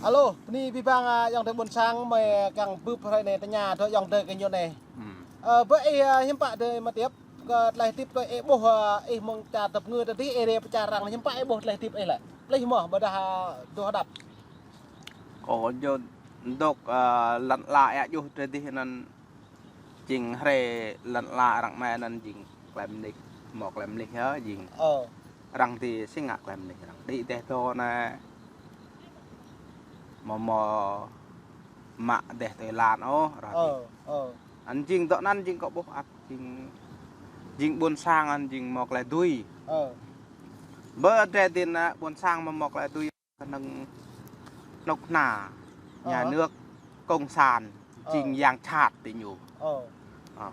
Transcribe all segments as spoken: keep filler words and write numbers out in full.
Alo, bơni abih bang, a, ayŏng adơi ƀôn sang, mơi kiăng bưp hrơi anai tơña dŏ ayŏng adơi kơ ñu anai. Hmm. Ơ, bơ ih, a, hiư̆m pă adơi mơ̆ tiap, kơ tơlơi hơdip kơ ih ƀuh, a, ih mơ̆ng čar tơpơngư tơdih, ih rai pơ čar arăng hiư̆m pă ih ƀuh tơlơi hơdip ih lĕ. Tơlơi mơ̆, ƀôdah, a, dŏ hơđăp. Ơ, dŏ dŏk, a, lŏn ala ih djŏ tơdih anŭn jing hrơi lŏn ala arăng mơ̆ anŭn jing klem nih, mơ̆ klem nih yơh jing. Ơ. Arăng ti sing ngă klem nih arăng. Đĭ dêh dŏ anai mơ̆ mơ̆ mă dêh tui lan ôh arăng ti. Ơ, ơ. Anŭn jing dŏ anŭn jing kơ ƀuh ăt jing, jing ƀôn sang anŭn jing mơ̆ klem dui. Ơ. Bơ adai tin anŭn ƀôn sang mơ̆ mơ̆ klem dui. Kơnơ̆ng kơnuk kơna, nhà nước, cộng sản, jing yang sat ti ñu. Ơ. Ơ.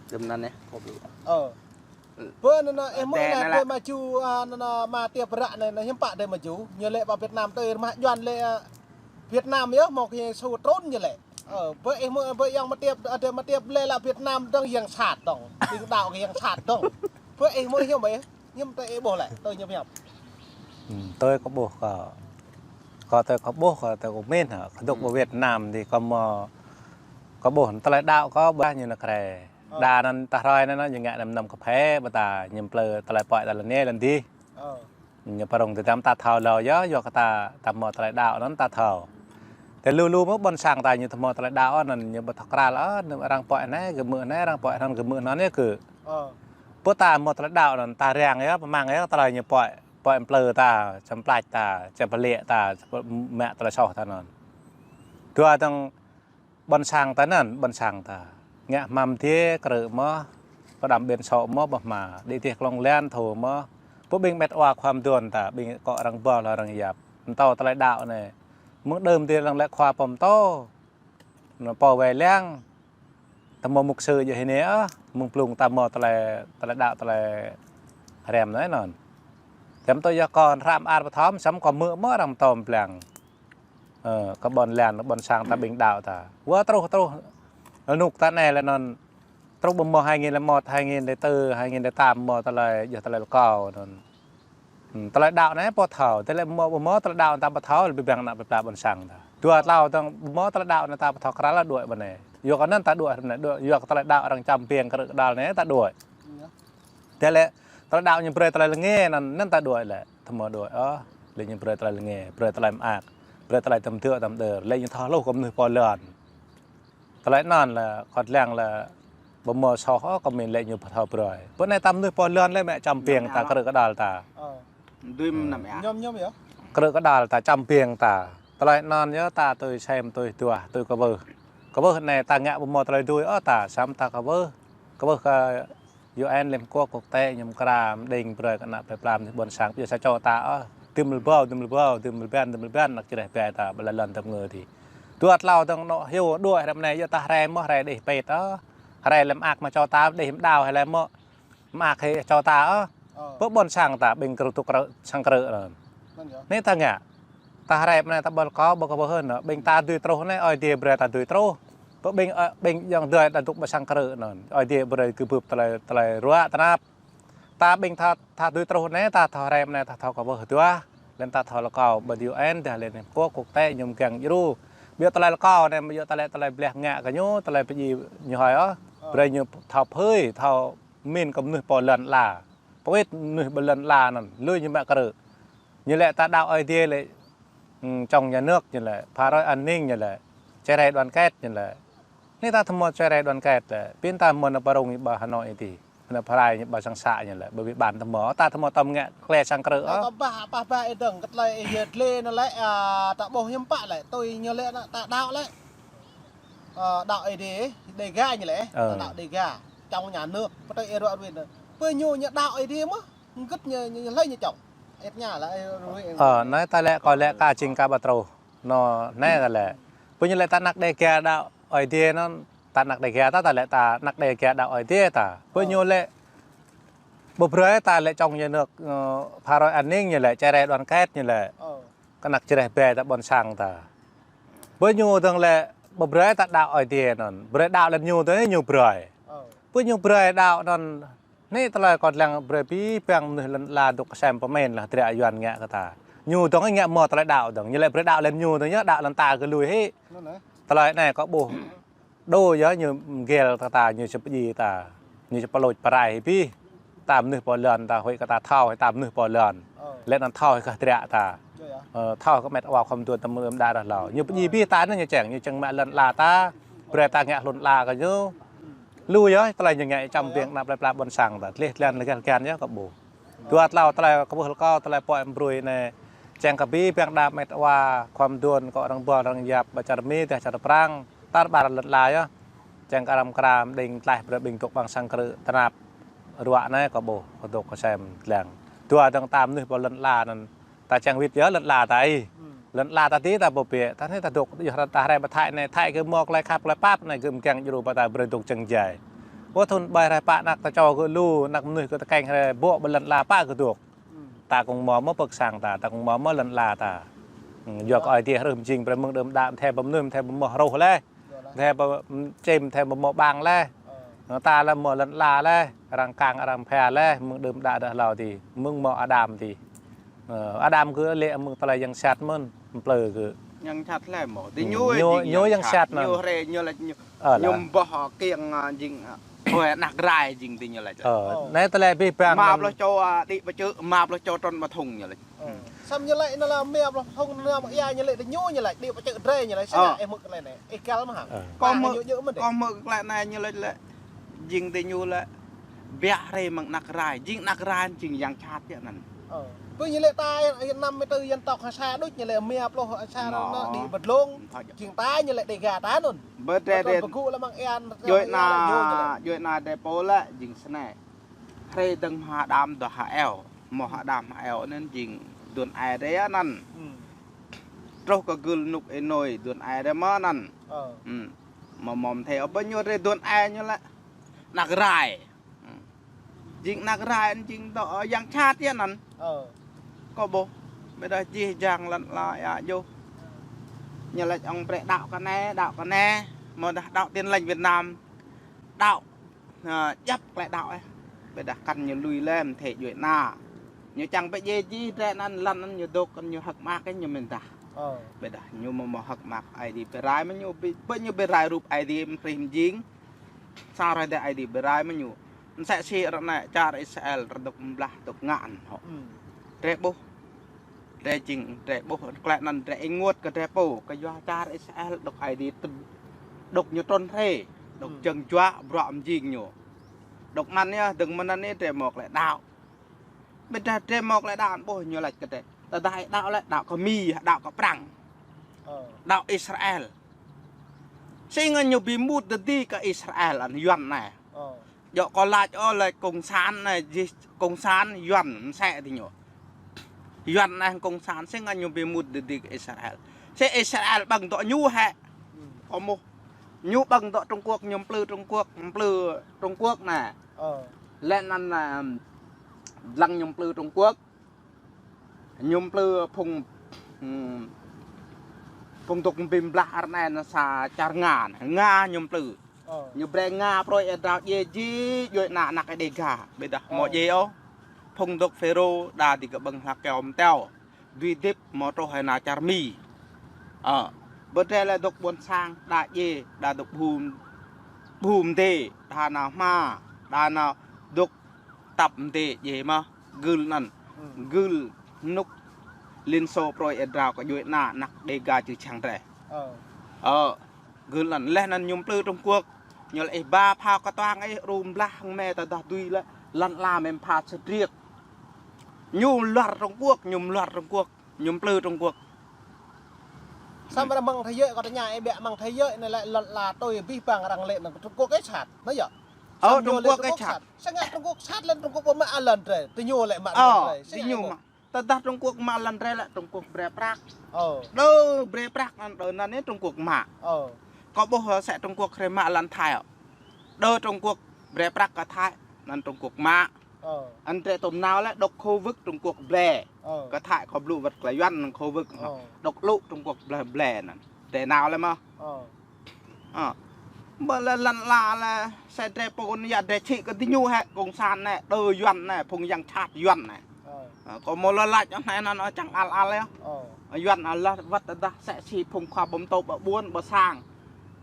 Dơ̆m anŭn yơh, kơ ƀuh. Ơ. Bơ anŭn, anŭn, ih mơ̆ anai lĕ adơi mă ču, a, anŭn, anŭn, mă tiap ră anai, anŭn hiư̆m pă adơi mă ču. Ñu lĕ pơ Việt Nam tui rơmah Yuan lĕ, a, Việt Nam yơh, mơ̆ kơ su trốn ñu lĕ. Ơ, bơ ih mơ̆, bơ ayŏng mă tiap, adơi mă tiap lĕ lă Việt Nam dŏng yang sat dŏng. Ƀing đaŏ kơ yang sat dŏng. Bơ ih mơ̆ hiư̆m ƀĕ. Hiư̆m tơ ih ƀuh lĕ, tơ ñu hiăp. Hmm, tui kơ ƀuh kơ, kơ tui kơ ƀuh, kơ tui kơ min, hă, kơ dŏ pơ Việt Nam ti kơ mơ̆, kơ ƀuh tơlơi đaŏ kơ ƀuh ñu nao krê. Ơ. Đa anŭn ta hrơi anŭn, ñu ngă anăm anăm kơphê, ƀôdah ñu plư tơlơi pơai tơlơi anai lŏn dih. Ơ. Ñu pơrŭng ti tăm ta thâo lâo yơh, yua kơ ta, ta mơ̆ tơlơi đaŏ anŭn ta thâo. Tơ lu lu mơ̆ ƀôn sang ta ñu ta mơ̆ tơlơi đaŏ anŭn, ñu ƀu thâo krăl, ơ, anŭn arăng pơai anai, gơ̆ mơ̆ anai, arăng pơai anŭn, gơ̆ mơ̆ anŭn yơh kơ. Ơ. Bơ ta mơ̆ tơlơi đaŏ anŭn, ta răng yơh, pơmăng yơh, tơlơi ñu pơai, pơai plư ta, čăm plač ta, čăm pơliă ta, čăm mă tơlơi soh ta anŭn. Dua tơ̆ng ƀôn sang ta anŭn, ƀôn sang ta. Ngă hmam dih, krư̆ mơ̆, pơđăm ƀing sŏ mơ̆, ƀơ̆ hma, đĭ dih klŏng lan thâo mơ̆. Bơ ƀing met wa khua mơduôn ta, ƀing kơ arăng ƀuh lŏ arăng yap. Mơtô tơlơi đaŏ anai. Mơ̆ng đưm dih arăng lĕ khua pơm tô. Anŭn pô wai lăng. Ta mơ̆ mục sư djơ̆ hĭ anai, ơ, mơ̆ng blung ta mơ̆ tơlơi, tơlơi đaŏ, tơlơi hrăm anai anŭn. Tơm tui yơh kơ hrăm ar pơthom, săm kơ mơ̆ mơ̆ arăng tơm blang. Ơ, kơ ƀôn lan, ƀôn sang ta ƀing đaŏ ta. Wơ truh, truh. Anŭn ta anai lĕ anŭn. Truh ƀơ̆ mơ̆ hai nghìn lẻ một, hai nghìn lẻ tư, hai nghìn lẻ tám mơ̆ tơlơi, djơ̆ tơlơi lơkâo anŭn. Hmm, tơlơi đaŏ anai pô thâo, tơlơi mơ̆, ƀơ̆ mơ̆ tơlơi đaŏ ta ƀu thâo, lĕ ƀing ană plơi pla ƀôn sang ta. Dua tlâo tơ̆ng ƀơ̆ mơ̆ tơlơi đaŏ anai ta ƀu thâo krăl lă đuaĭ ƀơi anai. Yua kơ anŭn ta đuaĭ anai, đuaĭ, yua kơ tơlơi đaŏ arăng čăm piêng krư̆ kơđal anai ta đuaĭ. Tơlơi, tơlơi đaŏ ñu brơi tơlơi lơnge anŭn, anŭn ta đuaĭ lĕ. Tơmơ̆ đuaĭ, ơ, lĕ ñu brơi tơlơi lơnge, brơi tơlơi mơak, brơi tơlơi tơm tơ̆ tơm đơr, lĕ ñu thâo hluh kơ mơnuih pô lŏn. Tơlơi anŭn lĕ, kơt lăng lĕ, ƀơ̆ mơ̆ soh ôh, kơ min lĕ ñu pơthâo brơi. Bơ anai ta mơnuih pô lŏn lĕ mă čăm piêng ta, krư̆ kơđal ta. Ơ. Dui mơnam yơh. Ñom, ñom yơh. Krư̆ kơđal ta čăm piêng ta. Tơlơi anŭn yơh ta tui sem, tui duah, tui kwưh. Kwưh anai ta ngă ƀơ̆ mơ̆ tơlơi dui ôh ta, săm ta kwưh. Kwưh kơ U N, Liên Hợp Quốc, quốc tế, ñu mơkra, mơđing brơi kơ ană plơi pla ƀôn sang, ƀiă sa čô ta, ơ, dŭm lơbâo, dŭm lơbâo, dŭm lơbăn, dŭm lơbăn, anăk čơreh ƀai ta, ƀơi lŏn tơpơngư dih. Dua tlâo tơ̆ng anŏ hyu đuaĭ hrăm anai, yua ta hrăm mơ̆ hrăm đih pet, ơ. Hrăm lĕ mơak mă čô ta, đih mơđao hrăm lĕ mơ̆ mơak hĭ čô ta, ơ. Ơ. Bơ ƀôn sang ta, ƀing krư̆ tŭk krư̆, sang krư̆ anŭn. Anŭn yơh. Anai ta ngă. Ta hrăm anai ta ƀơi lơkâo, ƀơi kơ ƀơi hơnŭn, ƀing ta dui truh anai, Ơi Adai brơi ta dui truh. Bơ ƀing, ơ, ƀing ayŏng adơi ta dŏ ƀơi sang krư̆ anŭn. Ơi Adai brơi kơ bưp tơlơi, tơlơi ruă tơnap. Ta ƀing tha, tha dui truh anai, ta thâo hrăm anai, ta thâo kơ ƀơi hơduah. Lĕ ta thâo lơkâo ƀơi U N, dah Liên Hợp Quốc, quốc tế, ñu mơ̆ kiăng djru. Ƀiă tơlơi lơkâo anai, ƀiă tơlơi, tơlơi bleh ngă kơ ñu, tơlơi pơdjai ñu hơi ôh. Ơ. Brơi ñu thâo phơi, thâo min kơ mơnuih pô lŏn ala. Pơwĭt mơnuih pô lŏn ala anŭn, lui ñu mă krư̆. Ñu lĕ ta đaŏ Ơi Adai lĕ, ừm, trong nhà nước ñu lĕ, phá rối an ninh ñu lĕ, chia rẽ đoàn kết ñu lĕ. Anai ta tơmơ̆ chia rẽ đoàn kết lĕ, pin ta mơ̆ nao pơrŭng ñu ƀơi Hà Nội ti. Nao pơrai ñu ƀơi sang xã ñu lĕ, ƀơi ƀing ƀan tơmơ̆, ta tơmơ̆ tơm ngă klĕ sang krư̆, ơ. Tơm bah, bah, bah, ih dơ̆ng, kơ tơlơi ih yơh lĕ anŭn lĕ, a, ta ƀuh hiư̆m pă lĕ, tui ñu lĕ anŭn, ta đaŏ lĕ. Ơ, đaŏ Ơi Adai, Đêga ñu lĕ, ơ, đaŏ Đêga, trong nhà nước, pơtơi ih ruă ruin. Bơ ñu, ñu đaŏ Ơi Adai mơ̆, gĭt ñu, ñu, ñu hlơi ñu čŏng. Ih tơña lĕ, ih ruin. Ơ, anai ta lĕ, kơ lĕ ka jing ka ƀu truh. Anŭn, anai ta lĕ. Bơ ñu lĕ ta anăk Đêga đaŏ Ơi Adai anŭn, ta anăk Đêga ta, ta lĕ ta anăk Đêga đaŏ Ơi Adai ta. Bơ ñu lĕ, ƀu brơi ta lĕ trong nhà nước, ơ, phá rối an ninh ñu lĕ, chia rẽ đoàn kết ñu lĕ. Ơ. Kơ anăk čơreh ƀai ta ƀôn sang ta. Bơ ñu dơ̆ng lĕ, ƀu brơi ta đaŏ Ơi Adai anŭn. Brơi đaŏ lĕ ñu dơ̆ng, ñu brơi. Ơ. Bơ ñu brơi đaŏ anŭn, anai tơlơi kơt lăng brơi abih bang mơnuih lŏn ala dŏ kơsem pơmĭn lah dră Yuan ngă kơ ta. Ñu dong ngă mơ̆ tơlơi đaŏ dong. Ñu lĕ brơi đaŏ lĕ ñu dong yơh, đaŏ lĕ ta kơ lui hĭ. Tơlơi anai kâo ƀuh. Đô yơh ñu gel ta ta, ñu či pơdjai ta. Ñu či pơlôč pơrai hĭ pih. Ta mơnuih pô lŏn ta huĭ kơ ta thâo hĭ ta mơnuih pô lŏn. Lĕ anŭn thâo hĭ kơ hơdră ta. Ơ, thâo hĭ kơ met wa khŏm tuan ta mơ̆ng đưm đă ră hlâo. Ñu pơdjai pih ta anŭn ñu čang, ñu čang mă lŏn ala ta. Brơi ta ngă hlŭn ala kơ ñu. Lu yơh, tơlơi ñu ngă čăm ƀing ană plơi pla ƀôn sang ta. Tleh tlen lĕ gel gel yơh kâo ƀuh. Dua tlâo tơlơi kâo ƀuh rơkâo tơlơi pô em brơi anai. Čang kơ ƀing đah met wa khŏm tuan kơ arăng ƀuh arăng yap ƀơi čar Mi, dah čar Prang. Tar ƀar lŏn ala yơh. Čang kơ arăng kram đing tlaih brơi ƀing dŏ ƀăng sang krư̆ tơnap. Ruă anai kâo ƀuh, kâo dŏ kâo sem lăng. Dua dong ta mơnuih pô lŏn ala anŭn. Ta čang wĭt yơh lŏn ala ta ih. Lŏn ala ta ti ta ƀu biă, ta anai ta dŏ yơh ta rai ƀơi Thái anai, Thái kơ mơ̆ tơlơi khăp tơlơi pap anai gơ̆ mơkeng djru pơ ta brơi dŏ čang jai. Ơ thŭn ƀai rai pă anăk ta čô gơ̆ lu, anăk mơnuih gơ̆ ta keng rai ƀô̆ ƀơi lŏn ala pă gơ̆ dŏ. Ta kông mơ̆ mơ̆ pơk sang ta, ta kông mơ̆ mơ̆ lŏn ala ta. Yua kơ Ơi Adai hrih mơjing brơi mơ̆ng đưm đă mơthê ƀơi mơnuih mơthê ƀơi mơ̆ hrôh leh. Mơthê ƀơi čem mơthê ƀơi mơ̆ ƀang leh. Ta lĕ mơ̆ lŏn ala leh, arăng kang arăng phia leh, mơ̆ng đưm đă ră hlâo ti, mơ̆ng mơ̆ Adam ti. Ơ, Adam kơ lĕ mơ̆ng tơlơi yang sat mơ̆n, plư kơ. Yang sat leh mơ̆. Ti ñu ñu yang sat anŭn. Ñu hrĕ ñu lĕ ñu. Ơ, ñu ƀuh kiăng jing, ơ, anăk rai jing ti ñu lĕ. Ơ, anai tơlơi ƀing ƀang. Mă plơi čô, ơ, đĭ pơčư̆, mă plơi čô trŭn ƀơi thŭng ñu lĕ. Samơ̆ ñu lĕ anŭn lĕ mă plơi thŭng anŭn mă ia ñu lĕ ti ñu ñu lĕ đĭ pơčư̆ drơi ñu lĕ. Samơ̆ ih hmư̆ tơlơi anai. Ih kăl mơ̆ hă? Kâo hmư̆, kâo hmư̆ tơlơi anai ñu lĕ lĕ. Jing ti ñu lĕ. Biă hrĕ mơ̆ng anăk rai. Jing anăk rai jing yang sat yơh anŭn. Ơ. Pơ ñu lĕ ta năm mươi tư dân tộc ha sa đôč ñu lĕ mă plơi ha sa anŭn đĭ ƀơi dlông. Jing ta ñu lĕ Dega ta anŭn. Ƀơ̆t drơi drơi. Djuai ană, djuai ană drơi pô lĕ jing snei. Hrĕ dơ̆ng mơ̆ ha Adam dŏ ha Eo. Mơ̆ ha Adam ha Eo anŭn jing aduôn ai drơi anŭn. Truh kơ gưl rơnŭk ênôi aduôn ai drơi mơ̆ anŭn. Mơ̆ mơ̆ mơthê ƀơi ñu drơi aduôn ai ñu lĕ. Anăk rai. Jing anăk rai anŭn jing dŏ, ơ, yang sat yơh anŭn. Kâo ƀuh. Ƀơdah jih jang lŏn ala ia yơh. Ñu lĕ ong brơi đaŏ kơ anai, đaŏ kơ anai. Mơ̆ dah đaŏ Tin Lành Việt Nam. Đaŏ. Ơ, djŏp tơlơi đaŏ ih. Ƀơdah kăn ñu lui lĕ mơthê djuai ană. Ñu čang pơdjai jih drơi anŭn lăn anŭn ñu dŏ kăn ñu hơ̆k mơak ih ñu mơ̆n dah. Ƀơdah ñu mơ̆ mơ̆ hơ̆k mơak Ơi Adai brơi rai mơ̆ ñu ƀu, ƀu ñu brơi rai rup Ơi Adai hrih mơjing. Sa rai dêh Ơi Adai brơi rai mơ̆ ñu. Msĕ si ră anai čar Israel rơdŏk blah dŏk ngă anŭn hŏ. Drơi ƀuh. Drơi jing, drơi ƀuh, tơlơi anŭn drơi ênguôt kơ drơi pô, kơ yua čar Israel dŏk Ơi Adai tŭ, dŏk ñu trŭn hrĕ, dŏk jơ̆ng juă, bruă mơjing ñu. Dŏk mơ̆n yơh, dơ̆ng mơ̆n anai drơi mơ̆ tơlơi đaŏ. Ƀơdah drơi mơ̆ tơlơi đaŏ ƀuh ñu laĭ kơ drơi. Tơdah đaŏ lĕ, đaŏ kơ Mi, đaŏ kơ Prang. Đaŏ Israel. Sĭt ngă ñu ƀu mŭt dơ̆ng kơ Israel anŭn Yuan anai. Djŏ kâo laĭ ôh lĕ cộng sản anai, jih cộng sản Yuan msĕ ti ñu. Yuan anai cộng sản sĭt ngă ñu ƀu mŭt dơ̆ng kơ Israel. Sĭt Israel ƀơ̆ng dŏ ñu hĕ. Kâo mŭt. Ñu ƀơ̆ng dŏ Trung Quốc, ñu mplư Trung Quốc, mplư Trung Quốc anai. Lĕ anŭn, ơ, lăng ñu mplư Trung Quốc. Ñu mplư phung, ưm, phung dŏk ƀĭm blah ră anai anŭn sa čar Nga, Nga ñu mplư. Ñu brơi Nga pơrơi ih drao djai jih djuai ană anăk Dega. Ƀơdah mơ̆ djai ôh. Phung dŏk Phêrô đa dih kơ ƀơ̆ng hla keo mơteo. Dui dĭp mơ̆ truh hĭ nao čar Mi. Ơ. Ƀơdah lĕ dŏk ƀôn sang đa djai, đa dŏk ƀu, ƀu mdê, đa nao hma, đa nao dŏk tăp mdê djai mơ̆. Gưl anŭn. Gưl rơnŭk Liên Xô pơrơi ih drao kơ djuai ană anăk Dega čư̆ čhiăng drơi. Ơ. Gưl anŭn leh anŭn ñu mplư Trung Quốc. Ñu lĕ ih ba phao kơtuang ih ru blah hăng mĕ tơdah dui lĕ lăn ala mĕm pha sơdriêk. Ñu luar Trung Quốc, ñu luar Trung Quốc, ñu mplư Trung Quốc. Samơ̆ mơ̆ng thế giới, kâo tơña ih biă mơ̆ng thế giới anai lĕ lăn ala tui abih bang arăng lĕ anŭn Trung Quốc ih sat, anai yơh. Ơ, Trung Quốc ih sat. Sĭt ngă Trung Quốc sat lĕ Trung Quốc ƀu mă lăn drơi, ti ñu lĕ mă lăn drơi. Sĭt ngă ñu mă. Tơdah Trung Quốc mă lăn drơi lĕ Trung Quốc brơi prăk. Đơ brơi prăk anŭn đơ anŭn yơh Trung Quốc mă. Kâo ƀuh sĕ Trung Quốc hrĕ mă lăn Thái. Đơ Trung Quốc brơi prăk kơ Thái anŭn Trung Quốc mă. Anŭn drơi tơm nao lĕ dŏk khu vực Trung Quốc blơi. Kơ Thái kơ blŭ wơ̆t tơlơi Yuan anŭn khu vực. Dŏk lŭ Trung Quốc blơi blơi anŭn. Drơi nao lĕ mơ̆. Ơ. Ƀơ lĕ lăn ala lĕ sĕ drơi pô anŭn yă drơi čhĭ kơ ti ñu hĕ cộng sản anai, đơ Yuan anai, phung yang sat Yuan anai. Ơ, kâo mơ̆ lŏ lač, ơ, anai anŭn, ơ, čang al al yơh. Ơ. Ơ, Yuan, ơ, lăi wơ̆t tơdah msĕ si phung khua pơtô ƀă ƀuôn ƀă sang.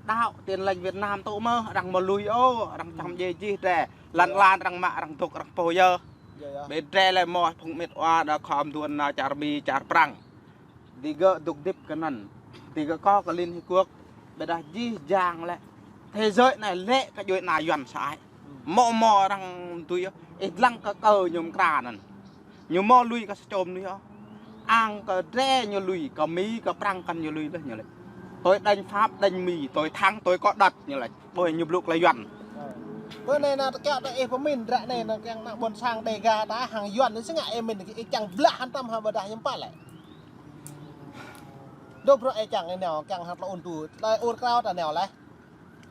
Đaŏ Tin Lành Việt Nam tŭ mơ̆, arăng mơ̆ lui ôh, arăng čang mdjê jih drơi. Lăn ala arăng mă, arăng dŏ, arăng pô yơh. Yơh, yơh. Ƀĕ drơi lĕ mơ̆ phung mĕt wa đa khŏm duôn nao čar Mi, čar Prăng. Digơ̆ dŏ hơdip kơ anŭn. Digơ̆ kơ kơ Liên Hiệp Quốc. Ƀôdah jih jang lĕ. Thế giới anai lĕ kơ djuai ana Yuan sơai. Mơ̆ mơ̆ arăng tui yơh. Ih lăng kơ kơ ñu mơkra anŭn. Ñu mơ̆ lui kơ sa čô mơnuih yơh. Ang kơ drơi ñu lui, kơ Mi, kơ Prăng kăn ñu lui lĕ ñu lĕ. Tôi đánh Pháp, đánh Mỹ, tôi thắng, tôi có đất ñu lĕ. Ƀơi ñu blŭ tơlơi Yuan. Ơ. Bơ anai nă tơkă ta ih pơmĭn ră anai nă kiăng ană ƀôn sang Đêga ta hăng Yuan anai si ngă ih mĭn ih čang blah hăng tăm hăng ƀôdah hiư̆m pă lĕ. Dŏ bruă ih čang ih nao kiăng hăng tơlơi ôn tu. Tơlơi ôn krao ta nao leh.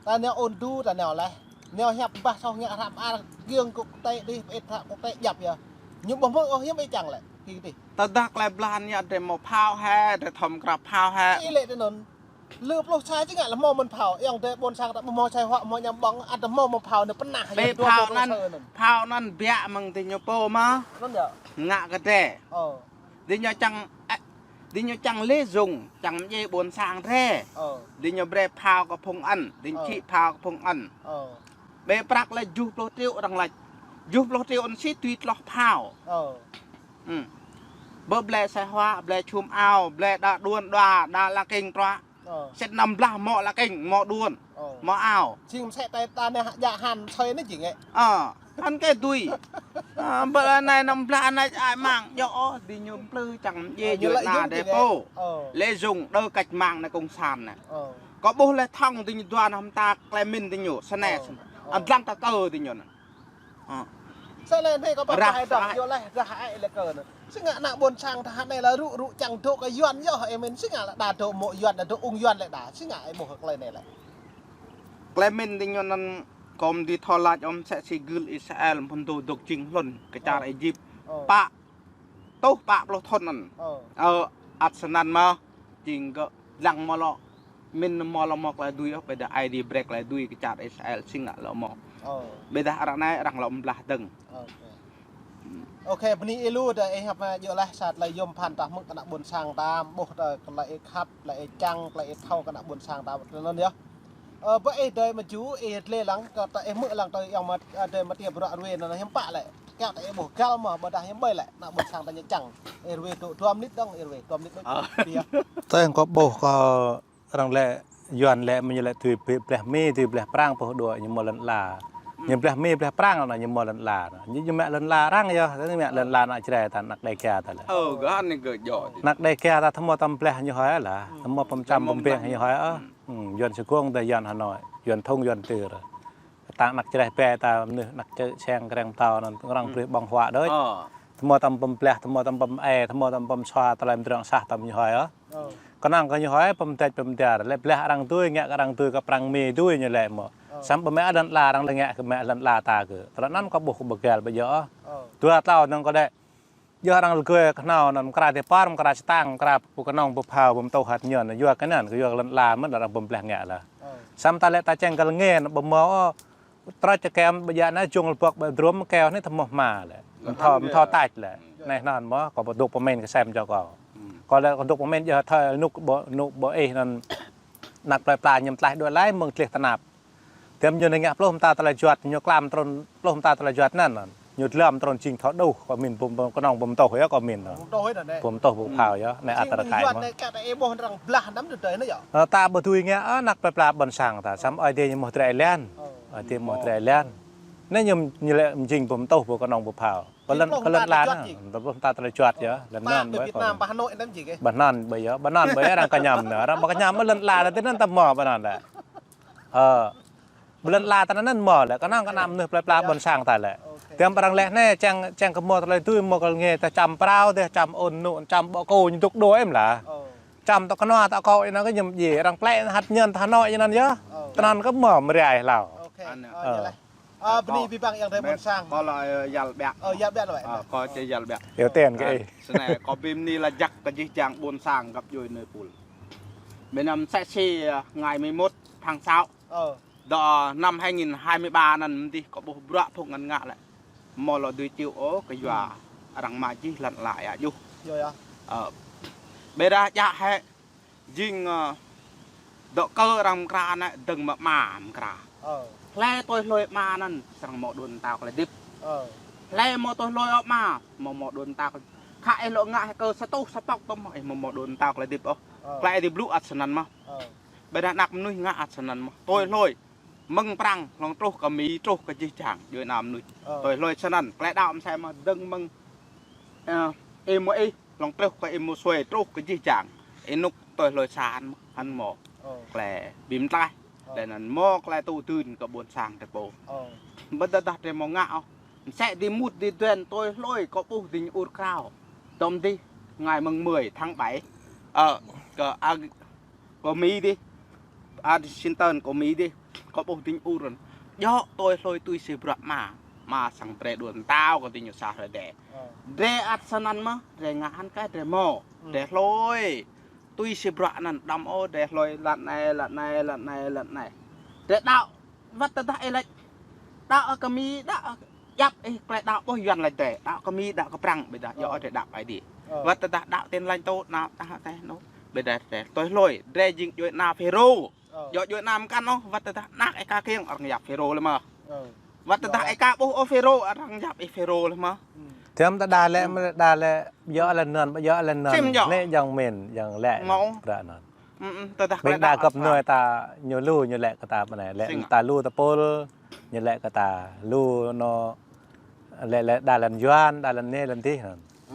Ta nao ôn tu ta nao leh. Nao hiăp bah soh ngă hră mơar giŏng kŭk tê dih pơit hră kŭk tê djăp yơh. Ñu ƀuh mơ̆ng ôh hiư̆m ih čang lĕ. Kơ dih. Tơdah tơlơi blah anai yơh drơi mơ̆ phao hĕ, drơi thom krăp phao hĕ. Ih lĕ tơ anŭn. Lơ pluh sai si ngă lĕ mơ̆ mơ̆n phao, yŏng drơi ƀôn sang ta ƀu mơ̆ sai huă mơ̆ ñăm ƀơ̆ng, ăt mơ̆ mơ̆n phao anai pơnah. Ƀĕ yơh, dua phao pluh anŭn, sai anŭn. Phao anŭn biă mơ̆ng dih ñu pô mơ̆. Anŭn yơh. Ngă kơ drơi. Ơ. Dih ñu čang, ơ, dih ñu čang lĕ dùng, čang mdjê ƀôn sang drơi. Ơ. Dih ñu brơi phao kơ phung anŭn, dih ñu či phao kơ phung anŭn. Ơ. Ƀĕ prăk lĕ juh pluh triệu arăng lač. Juh pluh triệu anŭn si tui tloh phao. Ơ. Hm. Ƀơ blơi sai huă, blơi čum ao, blơi đa đuôn đua, đa lăng kơ̆ng trua. Ơ. Sĭt năm blah mơ̆ lăng kơ̆ng, mơ̆ đuôn, ơ, mơ̆ ao. Sĭt mơsĕ ta, ta anai djă hăn soi anai jing ĕ. Ơ, hăn kơ tui. Ơ, ƀơ anai năm blah anai ai mơ̆ng, yơh ôh, dih ñu plư čang mdjê, ơ, ñu djuai lĕ ana drơi pô. Ơ. Lĕ dùng đơ cách mạng anai cộng sản anai. Ơ. Kơ ƀuh lĕ thŏng dih ñu dua năm ta tơlơi mĭn dih ñu, sơnai. Ơ. Sơnai. Ơ. Ăt lăng ta kơ dih ñu anŭn. Ơ. Sơnai anai kơ ƀă rah hai dong, sơnai. Yơh lĕ rah ai lĕ kơ anŭn. Si ngă ană ƀôn sang ta hă anai lĕ rŭ, rŭ čang dŏ kơ Yuan yơh, ih mĭn si ngă lĕ đa dŏ mơ̆ Yuan, đa dŏ ung Yuan lĕ đa. Si ngă ih ƀuh tơlơi anai lĕ. Tơlơi mĭn dih ñu anŭn kâo ƀu dưi thâo lač ôh, mơsĕ si gưl Israel phŭn dŏ dŏ jing hlŭn kơ čar Êjip. Ơ. Pă tuh pă pluh thŭn anŭn. Ơ. Ơ, ăt sơnăn mơ̆, jing gơ̆ lăng mơ̆ lŏ. Mĭn mơ̆ lŏ mơ̆ tơlơi dưi ôh, ƀôdah Aê Diê brơi tơlơi dưi kơ čar Israel si ngă lŏ mơ̆. Ơ. Ƀôdah arăng anai arăng lŏ blah dơ̆ng. Ơ, ôkê. Ôkê, bơni ih lu đơi ih hiăp mă djơ̆ laih sa tơlơi yôm phăn tah mơ̆ng kơ ană ƀôn sang ta, ƀuh tơlơi ih khăp, tơlơi ih čang, tơlơi ih thâo kơ ană ƀôn sang ta, tui anŭn yơh. Ơ, ƀơi ih đơi mơ̆ ju, ih tlĕ lăng, kơ ta ih hmư̆ lăng tơlơi yŏng mă, ơ, đơi mơ̆ tiap bruă ruai anŭn hiư̆m pă lĕ. Kiăng ta ih ƀuh găl mơ̆, ƀôdah hiư̆m ƀơi lĕ, ană ƀôn sang ta ñu čang. Ih ruai dŏ dua mơnit dong, ih ruai dua mơnit dong. Ơ. Biă. Tơdah kâo ƀuh kơ arăng lĕ Yuan lĕ mơ̆ ñu lĕ tui blah Mi, tui blah Prăng pô đuaĭ ñu mơ̆ lŏn ala. Hm. Ñu blah Mi, blah Prăng anŭn ñu mơ̆ lŏn ala. Ñu, ñu mă lŏn ala arăng yơh, tơdah mă lŏn ala ană Jrai ta, ană Đêga ta lĕ. Ơ, gah anai gơ̆ djơ̆. Ană Đêga ta tơhmô tơm blah ñu hơi lah. Hm. Tơhmô pơm čăm pơm beng ñu hơi ơ. Hm. Hm, Yuan Sơgung ta, Yuan Hà Nội, Yuan Thông, Yuan Tơr. Ta ană Jrai pĕ ta mơnuih ană čơ seng kreng pơtao anŭn arăng brơi ƀơ̆ng huă đôč. Ơ. Tơhmô tơm pơm blah, tơhmô tơm pơm e, tơhmô tơm pơm sua, tơlơi mơdrŏng sah tơm ñu hơi ơ. Ơ. Kơnơ̆ng kơ ñu hơi pơm dĕč pơm dar, lĕ blah arăng tui, ngă kơ arăng tui kơ Prăng Mi tui ñu lĕ mơ̆. Ơ. Samơ̆ ƀơi mă lŏn ala arăng lĕ ngă kơ mă lŏn ala ta kơ. Tơlơi anŭn kâo ƀuh kơ ƀu găl ƀơi yơh. Ơ. Dua tlâo dong kơ đĕ. Yua arăng lơgơi kơhnâo anŭn mơkra dêh pơr, mơkra čơtang, mơkra pơkơnơ̆ng pơphao, pơm tŏ hăt ñăn, yua kơ anŭn, kơ yua kơ lŏn ala mơ̆n arăng pơm blah ngă lah. Ơ. Samơ̆ ta lĕ ta čang kơ lơnge anŭn ƀu mơ̆ ôh, trŏč čơkem ƀơi djă anai jung lơbŏk ƀơi drôm keo anai tơhmô hma lĕ. Mơthâo, mơthâo tač lĕ. Anai anŭn mơ̆, kâo ƀu dŏ pơmĭn kơ sem čô kâo. Hm. Kâo lĕ kâo dŏ pơmĭn yơh thâo nuk ƀu, nuk ƀu ih anŭn. Ană plơi pla ñu mơtlaih đuaĭ laih mơ̆ng tleh tơnap. Tơm ñu anai ngă pluh mơta tơlơi juăt, ñu klam trŭn pluh mơta tơlơi juăt anŭn. Ñu dlăm trŭn jing thâo đuh, kơ mĭn pơm, pơm kơnơ̆ng pơm tŏ yơh kơ mĭn. Pơm tŏ yơh anai. Pơm tŏ pơm phao yơh, anai ăt tơkai mơ̆. Ơ, ta ƀu dưi ngă, ơ, ană plơi pla ƀôn sang ta, samơ̆ Ơi Adai ñu mơ̆ drơi lĕ. Ơi Adai mơ̆ drơi lĕ. Anai ñu, ñu lĕ jing pơm tŏ pơm kơnơ̆ng pơm phao. Kơ lŏn, kơ lŏn ala anŭn, pluh mơta tơlơi juăt yơh, lŏn anŭn ƀơi Việt Nam, ƀơi Hà Nội anŭn jing. Ƀơi anŭn ƀơi yơh, ƀơi anŭn ƀơi yơh arăng kơñăm anai, arăng ƀu kơñăm mơ̆ lŏn ala ta tui anŭn ta mơ̆ ƀơi anŭn lĕ. Ơ. Ƀơi lŏn ala ta anŭn mơ̆ lĕ, kơnơ̆ng kơ ană mơnuih plơi pla ƀôn sang ta lĕ. Ôkê. Tơm arăng lĕ anai, čang, čang kơ mơ̆ tơlơi tui mơ̆ kơ lơnge ta čăm prao dêh, čăm ôn nŭ, čăm ƀô̆ kô ñu dŏ đuaĭ mơ̆ lah. Ơ. Čăm tŏ kơnua tŏ kâo anŭn kơ ñu mơ̆ djai, arăng plĕ hăt ñăn ta Hà Nội anŭn yơh. Ơ. Tơnăn kơ mơ̆ mơriai hlâo. Ôkê. Anai. Ơ, ơ. Yơh lah. Ơ, bơni abih bang ayŏng adơi ƀôn sang. Kâo lĕ, ơ, yăl ƀiă. Ơ, yăl ƀiă lĕ. Ơ, kâo či yăl ƀiă. Ơ, tơnăn kơ ih. Sơnai kâo bi mơni lač jăk kơ jih jang ƀôn sang găp djuai anai pul. Bơ năm mơsĕ si, ơ, ngày mười một tháng sáu. Ơ. Dŏ năm hai nghìn hai mươi ba anŭn mơ̆n dih kâo ƀuh bruă phung anŭn ngă lĕ. Mơ̆ lŏ dưi čiu ôh kơ yua. arăng mă jih lăn ala ia juh. Yơh, yơh. Ơ. Ƀiădah djă hĕ jing, ơ, dŏ kơ arăng mơkra anai dơ̆ng mă ama mơkra. Ơ. Hlơi tui hlôi ama anŭn srăng mơ̆ đuaĭ tao kơ lĕ hơdip. Ơ. Hlơi mơ̆ tui hlôi ama, mơ̆ mơ̆ đuaĭ tao kơ. Khă ih lŏ ngă hĕ kơ sa rơtuh sa pŏk tơm, ih mơ̆ mơ̆ đuaĭ tao kơ lĕ hơdip ôh. Ơ. Tơlơi Ơi Adai blŭ ăt snăn mơ̆n. Ơ. Ƀiădah ană mơnuih ngă ăt snăn mơ̆n. Tui hlôi mơ̆ng Prăng hlŏng truh kơ Mi, truh kơ jih jang djuai ana mơnuih. Ơ. Tui hlôi snăn, tơlơi đaŏ mơsĕ mơ̆n dơ̆ng mơ̆ng, ơ, ih mơ̆ ih hlŏng truh kơ ih mơ̆ sui, truh kơ jih jang. Ih nuk tui hlôi sa anŭn mơ̆n, hăn mơ̆. Ơ. Tơlơi ƀing tlaih. Ơ. Tơlơi anŭn mơ̆ tơlơi tŭ dưn kơ ƀôn sang tơpô. Ơ. Ƀiădah drơi mơ̆ ngă ôh. Mơsĕ dĭ mŭt dĭ duan tui hlôi kơ ƀuh dĭ ñu ur krao. Tơm dih, ngày mùng mười tháng bảy. Ơ, kơ Ag-, kơ Mi dih, Washington kơ Mi dih, kơ ƀuh dĭ ñu ur. Djơ̆ tui hlôi tui si bruă ama, ama srăng brơi đuaĭ tao kơ dĭ ñu sa hrơi đĕ. Ơ. Drơi ăt snăn mơ̆n, drơi ngă hăn kơ drơi mơ̆, ơ, drơi hlôi. Tui si bruă anŭn đăm ôh, drơi hlôi lăn anai, lăn anai, lăn anai, lăn anai. Drơi đaŏ, wơ̆t tơdah ih laĭ đaŏ kơ Mi, đaŏ djăp ih tơlơi đaŏ ƀuh Yuan laĭ drơi. Đaŏ kơ Mi, đaŏ kơ Prăng, ƀiădah djơ̆, ơ, drơi đaŏ Ơi Adai. Ơ. Wơ̆t tơdah đaŏ Tin Lành tŭ, đaŏ tah teh nô. Ƀiădah drơi tui hlôi, drơi jing djuai ana Phêrô. Ơ. Djơ̆ djuai ana mơkăn ôh, wơ̆t tơdah ană ih ka kiăng arăng yap Phêrô lĕ mơ̆n. Ơ. Wơ̆t tơdah ih ka ƀuh ôh Phêrô, arăng yap ih Phêrô lĕ mơ̆n. Thơm ta đa lĕ, đa lĕ, djơ̆ lĕ anŭn, djơ̆ lĕ anŭn. Sim djơ̆. Lĕ jang min, jang lĕ. Mơ̆. Bruă anŭn. Ƀing đa gơ̆p nui ta ñu lu, ñu lĕ kơ ta ƀơi anai. Lĕ ta lu ta pôl, ñu lĕ kơ ta lu nô, lĕ, lĕ đa lăn Yuan, đa lăn anai, lăn dih.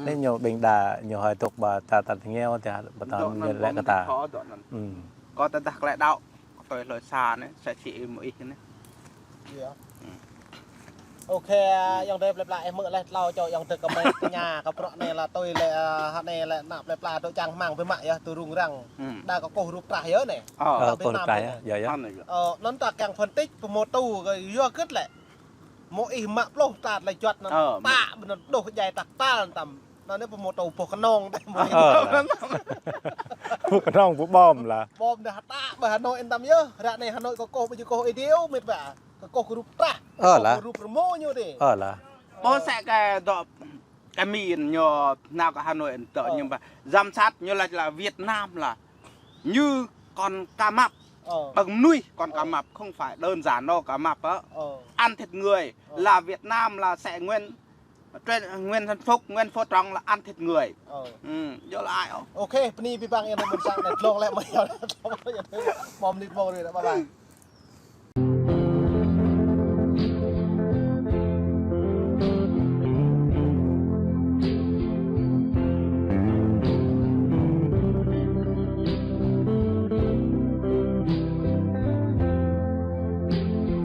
Lĕ ñu ƀing đa ñu hơi tŭk ƀă ta, ta tơngiao, ta ƀă ta ñu lĕ kơ ta. Kơ tơdah tơlơi đaŏ, tui hlôi sa anai, sa čih ih mơ̆ ih anai. Yơh. Ơ. Ôkê, ayŏng adơi plơi pla ih hmư̆ laih tlâo čô ayŏng adơi kơ mĕt kơ ña kơ bruă anai lĕ tui lĕ, ơ, hă anai lĕ ană plơi pla dŏ čang rơmang biă mă yơh, tui rŭng răng. Đa kơ kơkuh rup trah yơh anai. Ơ, kơkuh rup trah yơh, yơh. Anŭn yơh. Ơ, anŭn ta kiăng phân tích pơmô tu kơ yua hơget lĕ. Mơ̆ ih mă pluh ta tơlơi juăt anŭn. Ơ, ta ƀơi anŭn đôč djai ta tal tăm. Anŭn anai pơmô tu boh kơnong ta mơ̆. Ơ. Boh kơnong boh bom lah. Bom đah ta ƀơi Hà Nội tăm yơh. Ră anai Hà Nội kơkuh ƀu djơ̆ kơkuh ih điêu mĕt ƀă. Kơkuh kơ rup trah. Ơ lah. Kơkuh kơ rup rơmô ñu dih. Ơ lah. Ơ. Ƀu sĕ kơ dŏ kơ Mi ñu nao kơ Hà Nội dŏ. Ơ. Ñu ƀă giám sát ñu laĭ là Việt Nam là như con cá mập. Ơ. Ƀing mơnuih con cá mập, không phải đơn giản đâu cá mập á. Ơ. Ăn thịt người. Ơ. Là Việt Nam là sẽ Nguyễn Nguyễn Xuân Phúc, Nguyễn Phú Trọng là ăn thịt người. Ơ. Ừ, djơ̆ lĕ ai ôh. Ôkê, bơni abih bang ayŏng adơi ƀôn sang anai, tlông lĕ mơ̆ yơh. Tlông lĕ mơ̆ yơh. Mơ̆ mơnit mơ̆ rơi, bye bye.